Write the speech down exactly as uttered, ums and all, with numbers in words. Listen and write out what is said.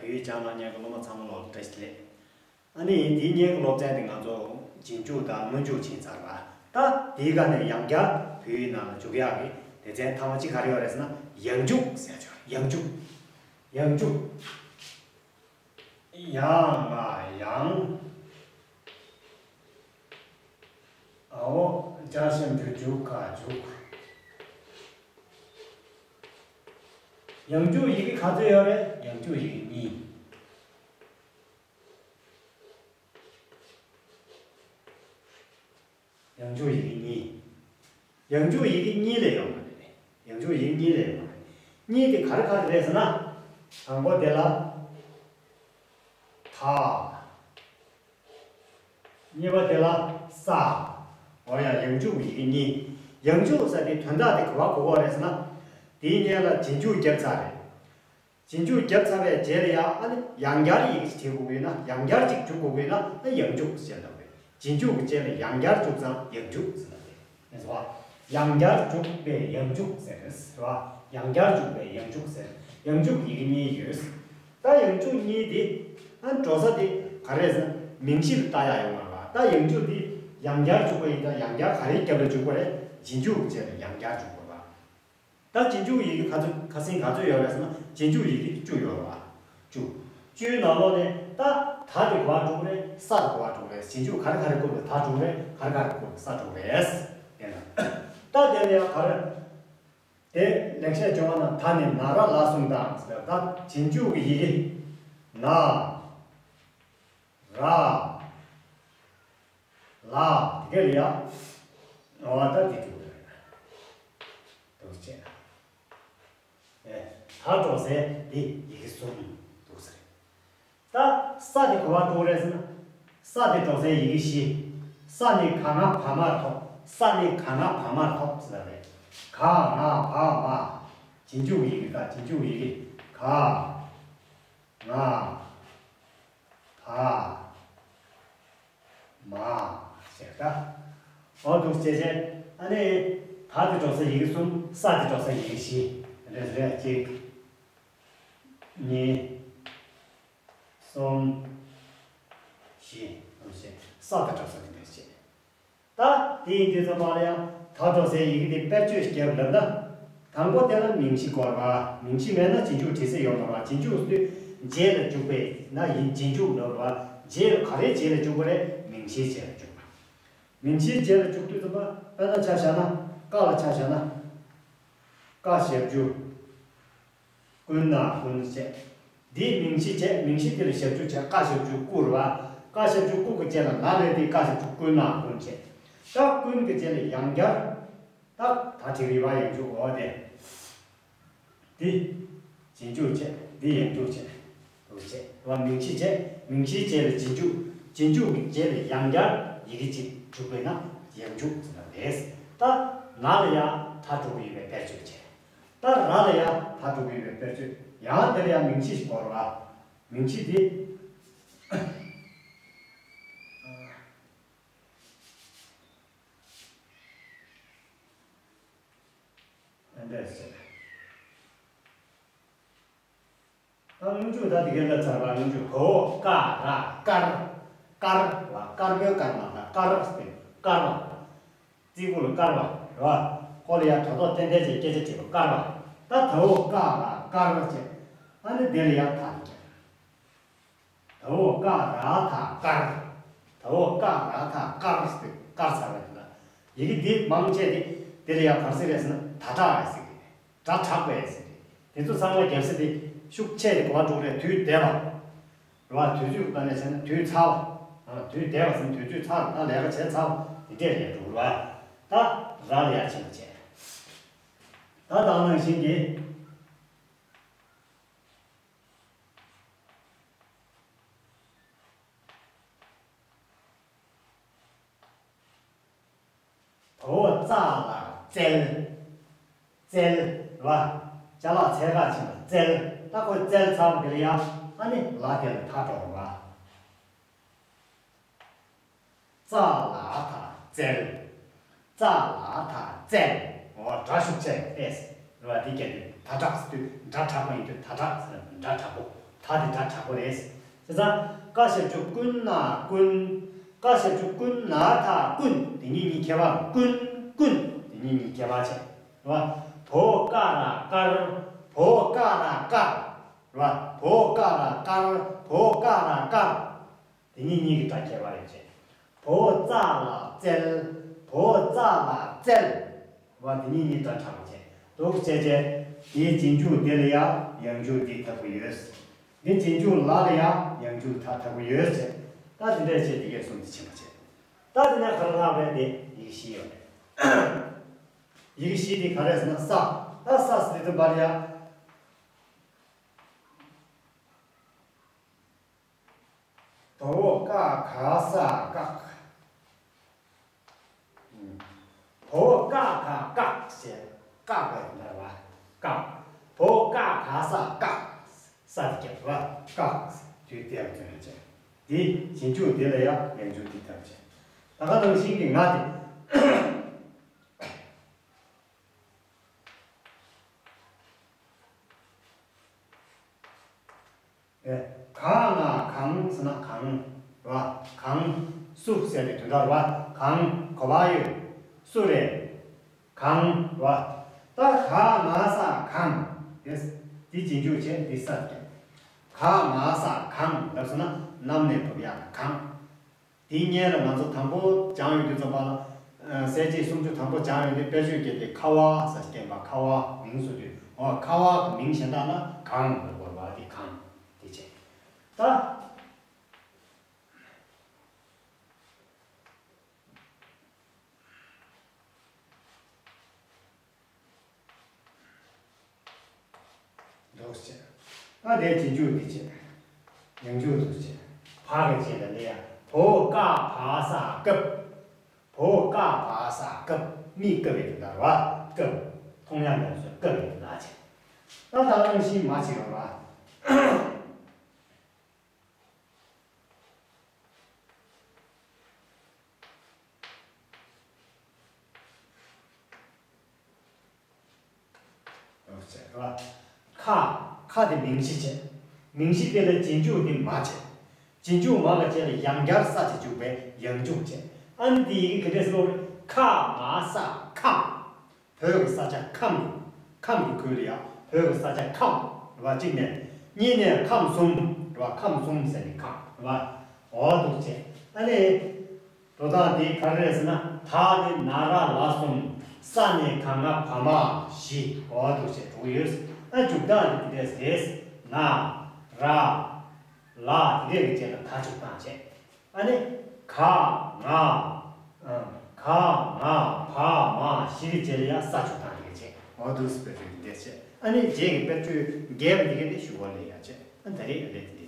བོད་ཡིག་སྦྱང་གནང་མཁན་གྱི་སློབ་མ་ཚང་མ་ལོག་བཀྲ་ཤིས་བདེ་ལེགས། ཨ་ནི་དེའི་སྔོན་གྱི་སློབ་ཚན་དེ་ང་ཚོ་རྗེས་འཇུག་དང་སྔོན་འཇུག་ཕྱིན་ཚར་བ། ད་དེའི་སྒང་ནས་ཡང་བསྐྱར་བོད་ཡིག་ནང་ལ་འཇུག་ཡག་གི་སྡེ་ཚན་མཐའ་མ་གཅིག་ག་རེ་ཡོད་རེད་ཟེར་ན། ཡང་འཇུག་ཟེར་ཆོག་ཡང་འཇུག་ཡང་འཇུག་ཡང་ང་ཡང་། འའོ། འཇར་ཞབས་ཀྱུ་འཇུག་ག་འཇུག་ཡང་འཇུག་ཡི་གེ་ག་ཚོད་ཡོད་རེད། ཡང་འཇུག་ཡི་གེ་གཉིས། ཡང་འཇུག་ཡི་གེ་གཉིས། ཡང་འཇུག་ཡི་གེ་གཉིས་ལས་ཡོང་བ་རེད། ཡང་འཇུག་ཡི་གེ་གཉིས་ལས་ཡོང་བ་རེད། གཉིས་དེ་ག་རེ་ག་རེ་རེད་ཟེར་ན། དང་པོ་དེ་ལ་ད། གཉིས་པ་དེ་ལ་ས། འོ་ཡ། ཡང་འཇུག་ཡི་གེ་གཉིས། ཡང་འཇུག་ཟེར་དེ་དོན་དག་དེ་ག་པར་གོ་དགོས་རེད་ཟེར་ན། དེའི་སྔོན་ལ་རྗེས་འཇུག་བརྒྱབ་ཚར་རེད། རྗེས་འཇུག་བརྒྱབ་ཚར་བའི་རྗེས་ལ་ཡང་ཨ་ནི་ཡང་བསྐྱར་ཡི་གེ་ཅིག་བྲིས་དགོས་ཀྱི་ཡོད་ན། ཡང་བསྐྱར་ཅིག་འཇུག་དགོས་ཀྱི་ཡོད་ན་ཨ་ཡང་འཇུག་ཟེར་འདུག་པས། རྗེས་འཇུག་གི་རྗེས་ལ་ཡང་བསྐྱར་འཇུག་ཙང་ཡང་འཇུག་ཟེར་འདུག་པས། ཡང་བསྐྱར་འཇུག་པའི་ཡང་འཇུག་ཟེར་རེད་བ། ཡང་བསྐྱར་འཇུག་པའི་ཡང་འཇུག་ཟེར། ཡང་འཇུག་ཡི་གེ་གཉིས་ཡོད། ད་ཡང་འཇུག་གཉིས་དེ་ཨ་འགྲོ་ས་དེ་ག་རེ་ཟེར་ན། མིང་གཞི་ལ་ལྟ་ཡག་ཡོད་མ་རེད་བ། ད་ཡང་འཇུག་དེ་ཡང་བསྐྱར་འཇུག་པ་ཡིན་ད་ཡང་བསྐྱར་ག་རེའི་རྒྱབ་ལ་འཇུག་པ་རེད། རྗེས་འཇུག་གི་རྗེས་ལ་ཡང་བསྐྱར་འཇུག་དགོས་པ། ད་རྗེས་འཇུག་ཡི་གེ་ག་ཚོད་ཁ་སང་ག་ཚོད་ཡོད་རེད་ཟེར་ན། རྗེས་འཇུག་ཡི་གེ་བཅུ་ཡོད་རེད་བ། བཅུ། བཅུའི་ནང་ལོགས་ནས་ད་ད་དེ་ག་པར་འགྲོ་གི་རེད། ས་དེ་ག་པར་འགྲོ་གི་རེད། རྗེས་འཇུག་ག་རེ་ག་རེ་བཀོད་པ་ད་འགྲོ་གི་རེད། ག་རེ་ག་རེ་བཀོད་པ་ས་འགྲོ་གི་རེད། ཡིན་ན། ད་དེ་ནས་ཡང་ག་རེ། དེ་ལེགས་བཤད་ལྗོན་དབང་ནང་ད་ནི་ན་ར་ལ་གསུམ་དང་ཟེར། ད་རྗེས་འཇུག་གི་ཡི་གེ་ན། ར། ལ། དེ་ག་ལ་ཡ། འོ་ད་འདི་འགྲོ་གི་རེད། འདུག་ཅེ་ན། ཨེ། ད་འགྲོ་སའི་འདི་ཡི་གེ་གསུམ་འདུག་ཟེར། ད་ས་དེ་ག་པར་འགྲོ་རེད་ཟེར་ན། ས་དེ་འགྲོ་སའི་ཡི་གེ་བཞི། ས་ནི་ག་ང་བ་མར་ཐོགས། ས་ནི་ག་ང་བ་མར་ཐོགས་ཟེར་བ་རེད། ག་ང་བ་མ། རྗེས་འཇུག་ཡི་གེ། ད་རྗེས་འཇུག་ཡི་གེ་ག་ང་བ་མ། ཞེས་ད། འོ་འདུག་ཅེ་ཅེ། ཨ་ནི་ད་དེ་འགྲོ་ས་ཡི་གེ་གསུམ། ས་དེ་འགྲོ་ས་ཡི་གེ་བཞི་རེད། རེད། གཅིག་གཉིས། གསུམ། བཞི། གསུམ་བཞི། ས་དེ་འགྲོ་ས་དེ་འདྲ་བྱེད། ད་དེ་ཡིན་དུས་ཙམ་པ་ལ་ཡང་ད་འགྲོ་སའི་ཡི་གེ་དེ་དཔེར་བརྗོད་བརྒྱབ་ལབ་ན། དང་པོ་དེ་ལ་མིང་གཞི་དགོས་རེད་བ། མིང་གཞི་མེད་ན་རྗེས་འཇུག་འབྲི་ས་ཡོད་མ་རེད་བ། རྗེས་འཇུག་དུས་རྗེས་ལ་འཇུག་པས་ན་ཡིན། རྗེས་འཇུག་ལབ་རེད་བ། རྗེས་ལ་ག་རེ་རྗེས་ལ་འཇུག་པ་རེད། མིང་གཞིའི་རྗེས་ལ་འཇུག་པ། མིང་གཞིའི་རྗེས་ལ་འཇུག་དུས་ཙམ་པ་དཔེར་ན་ཆ་བཞག་ན། ཀ་ལ་ཆ་བཞག་ན། ཀ་ཞབས་ཀྱུ། ཀུན་ན་ཀུན་བྱས། འདིའི་མིང་གཞི་བྱས། མིང་གཞི་དེ་ལ་ཞབས་ཀྱུ་བྱས། ཀ་ཞབས་ཀྱུ་ཀུ་རེད་བ། ཀ་ཞབས་ཀྱུ་ཀུ་གི་རྗེས་ལ་ན་རེད་དེ་ཀ་ཞབས་ཀྱུ་ཀུན་ན་ཀུན་བྱས། ད་ཀུན་གྱི་རྗེས་ལ་ཡང་བསྐྱར། ད་ད་བྲིས་པ་ཡིན་པ་ཡང་འཇུག་འོ་དེ། འདི་རྗེས་འཇུག་བྱས། འདི་ཡང་འཇུག་བྱས། འདུག་བྱས་བ། མིང་གཞི་བྱས། མིང་གཞིའི་རྗེས་ལ་རྗེས་འཇུག་རྗེས་འཇུག་གི་རྗེས་ལ་ཡང་བསྐྱར་ཡི་གེ་གཅིག་འཇུག་པས་ན་ཡང་འཇུག་ཟེར་བ་རེད། ད་ན་ལ་ཡང་ད་འགྲོ་གི་ཡོད་པའི་དཔེར་བརྗོད་བྱས། ད་ར་ལ་ཡང་ད་འགྲོ་གི་ཡོད་པའི་དཔེར་བརྗོད། ཡང་དེ་ལ་ཡང་མིང་གཞི་ཞིག་དགོས་རེད་བ། མིང་གཞི་འདི། ཨ་འདྲ་ཟེར། ད་སྔོན་འཇུག་ད་དེ་གའི་ལ་ཚར་བ། སྔོན་འཇུག་ག་འོག་ཀ་ར་དཀར། དཀར་བ། དཀར་པོའི་དཀར་མ་ད་དཀར་ཟེར་དཀར་བ། རྩིག་པོ་ལ་དཀར་བ་རེད་བ། ཁོ་ལ་ཡང་དོ་དོ་ཏན་ཏན་ཅིག་སྐད་ཆ་བྱེད་པ་དཀར་བ། ད་ད་འོག་ཀ་ར་དཀར་བ་བྱས། ཨ་ནི་དེ་ལ་ཡང་ད་དེ་བྱས། ད་འོག་ཀ་ར་ད་དཀར། ད་འོག་ཀ་ར་ད་དཀར་ཟེར་དཀར་ཚར་བ་དེ་ལ། ཡི་གེ་འདི་མང་ཆེ་དེ་དེ་ལ་ཡང་ག་རེ་ཟེར་རེད་ཟེར་ན་ད་དྲག་ཟེར་གི་རེད། སྒྲ་དྲག་པས་ཟེར་གི་རེད། དེ་ཚོ་ཚང་མ་རྒྱབ་ས་དེ་ཤུགས་ཆེ་དེ་ག་པར་འགྲོ་གི་རེད། དུས་འདས་པ་རེད་བ། དུས་ཚོད་ཀྱི་སྒང་ནས་བྱས་ན་དུས་ཚར་བ། དུས་འདས་པ་ཟེར་ན་དུས་ཚོད་ཚར་བ། ད་ལས་ཀ་བྱས་ཚར་བ་དེ་འདྲས་ལས་འགྲོ་གི་རེད་བ། ད་ར་ལ་ཡང་ཕྱིན་པ་བྱས། ད་ད་ནང་བཞིན་གྱི། ད་འོག་ཙ་ལ་ཙལ། ཙལ་བ། ཅ་ལག་འཚོལ་ག་ཕྱིན་པ་ཙལ། ད་ཁོས་ཙལ་ཚར་བ་དེ་ལ་ཡང་ཨ་ནི་ལ་དེ་ལ་ད་འགྲོ་བ། ཙ་ལ་ད་ཙལ། ཙ་ལ་ད་ཙལ། འོ་སྒྲ་ཤུགས་ཆེ་ཨེས་རེད་བ། དེ་སྐད་དུ་ད་དྲག་ཟེར་དུས་སྒྲ་དྲག་པོ་ཡིན་དུས་ད་དྲག་ཟེར་ན་སྒྲ་དྲག་པོ། ད་ ད་དེ་སྒྲ་དྲག་པོ་རེད། བྱས་ཙང་། ཀ་ཞབས་ཀྱུ་ཀུན་ན་ཀུན། ཀ་ཞབས་ཀྱུ་ཀུན་ན་ད་ཀུན། དེ་གཉིས་གཉིས་ཁྱད་པར། ཀུན་ཀུན། དེ་གཉིས་གཉིས་ཁྱད་པར་བྱས། རེད་བ། བོ་ཀ་ར་ཀར། བོ་ཀ་ར་ཀར། རེད་བ། བོ་ཀ་ར་ཀར། བོ་ཀ་ར་ཀར། དེ་གཉིས་གཉིས་ཀྱི་སྒྲ་ཁྱད་པར་ཡོད་བྱས། བོ་ཙ་ལ་བཙལ། བོ་ཙ་ལ་བཙལ། བ་དེ་གཉིས་གཉིས་སྒྲ་དྲག་པོ་བྱས། འདུག་བྱས་བྱས། དེའི་རྗེས་འཇུག་དེ་ལ་ཡང་ཡང་འཇུག་འདི་ལྟ་བུ་ཡོད། འདི་རྗེས་འཇུག་ལ་ལ་ཡང་ཡང་འཇུག་ད་ལྟ་བུ་ཡོད་བྱས། ད་དེ་འདྲས་བྱས་དེ་གས་གསུམ་དེ་ཕྱིན་པ་བྱས། ད་དེ་ནས་ག་རེ་ལྷག་པས་དེ་ཡི་གེ་བཞི་ཡོད་རེད། ཡི་གེ་བཞི་དེ་ག་རེ་ཟེར་ན་ས། ད་ས་ཟེར་དུས་བར་ཡ། ད་བོ་ཀ་ག་ས་བཀག་བོ་ཀ་ག་བཀག་ཞེས་བཀག་པའི་འདྲ་བ། བཀག་བོ་ཀ་ག་ས་བཀག་ས་དེ་རྒྱབ་པ་བཀག་དུས་དེར་ཐོན་བྱས། འདི་རྗེས་འཇུག་འདི་ལ་ཡང་ཡང་འཇུག་འདི་ལྟར་བྱས། ད་ག་ནང་བཞིན་གྱི་ང་དེ། གང་ང་གང་ཟེར་ན་གང་། རེད་བ། གང་། སུ་ཟེར་བའི་དོན་དག་རེད་བ། གང་གོ་བ་ཡོད། སུ་རེད། གང་། རེད་བ། ད་ག་ང་ས་གང་། དེ་དེ་རྗེས་འཇུག་བྱས་འདི་ས་རྒྱབ། ག་ང་ས་གང་ལབ་སོང་ན་གནམ་ནས་བབས་ཡག་གང་། དེའི་སྔོན་ལ་ང་ཚོ་དང་པོ་སྦྱངས་ཡོང་དུས་ཙམ་པ་ལ། ཨ། གསལ་བྱེད་སུམ་ཅུ་དང་པོ་སྦྱངས་ཡོང་དུས་དཔེར་བརྗོད་བརྒྱབ་སྟེ་ཁ་བ་ཟེར་སྐྱེས་པ། ཁ་བ་མིང་བཟོ་དུས། འོ། ཁ་བ་གི་མིང་གཞན་དག་ལ་གང་ལབ་དགོས་པ་དེ་གང་། དེ་བྱས། ད། འདུག་བྱས། ད་དེ་རྗེས་འཇུག་འདི་བྱས། ཡང་འཇུག་འདུག་བྱས། བ་གི་རྗེས་ལ་ལས་ཡ། བོ་ཀ་བ་ས་བཀབ། བོ་ཀ་བ་ས་བཀབ། མི་བཀབ་པའི་དོན་དག་རེད་བ། བཀབ། མཐོང་ཡ་མེད་པ་བཟོས་བཀབ་པའི་དོན་དག་བྱས། ད་ད་ག་ནང་བཞིན་མ་བྱེད་རོགས་རེད་བ། ཁ། ཁ་དེ་མིང་གཞི་བྱས། མིང་གཞི་དེ་ལ་རྗེས་འཇུག་དེ་མ་བྱས། རྗེས་འཇུག་མ་ལ་བྱས་ལ་ཡང་བསྐྱར་ས་ཅིག་འཇུག་པས་ཡང་འཇུག་བྱས། ཨ་ནི་དེ་ཡི་གེ་ག་འདྲས་སེ་ཀློག་རེད། ཁ་ང་ས་ཁམས། བོད་ཀྱི་ས་ཆ་ཁམས། ཁམས་ཀྱི་ཁུལ་ལ་ཡང་བོད་ཀྱི་ས་ཆ་ཁམས་རེད་བ། གཅིག་ནས། གཉིས་ནས་ཁམས་གསུམ་རེད་བ། ཁམས་གསུམ་ཟེར་ནས་ཁམས་རེད་བ། འོ་འདུག་བྱས། ཨ་ནི། འགྲོ་སྟངས་འདི་ག་རེ་རེད་ཟེར་ན། ད་ནི་ན་ར་ལ་གསུམ། ས་ནི་ག་ང་བ་མ་བཞི། འོ་འདུག་བྱས་འགྲོ་གི་ཡོད། ཨ། འཇུག་སྟངས་འདི་འདི་འདྲས་རེད། ན། ར། ལ། འདི་འདྲས་ཀྱི་རྗེས་ལ་ད་འཇུག་སྟངས་བྱས། ཨ་ནི། ག་ང་། ཨ། ག་ང་བ་མ་བཞི་གི་རྗེས་ལ་ཡང་ས་འཇུག་སྟངས་དེ་ག་བྱས། འོ་འདུག་སེ་དཔེར་བརྗོད་འདི་འདྲས་བྱས། ཨ་ནི་རྗེས་ཀྱི་དཔེར་བརྗོད་རྒྱས་པ་འདི་ག་ནི་ཞུ་བ་ལས་ཡ་བྱས། ཨ། ད་རེས་ཨ་ལས་འདི་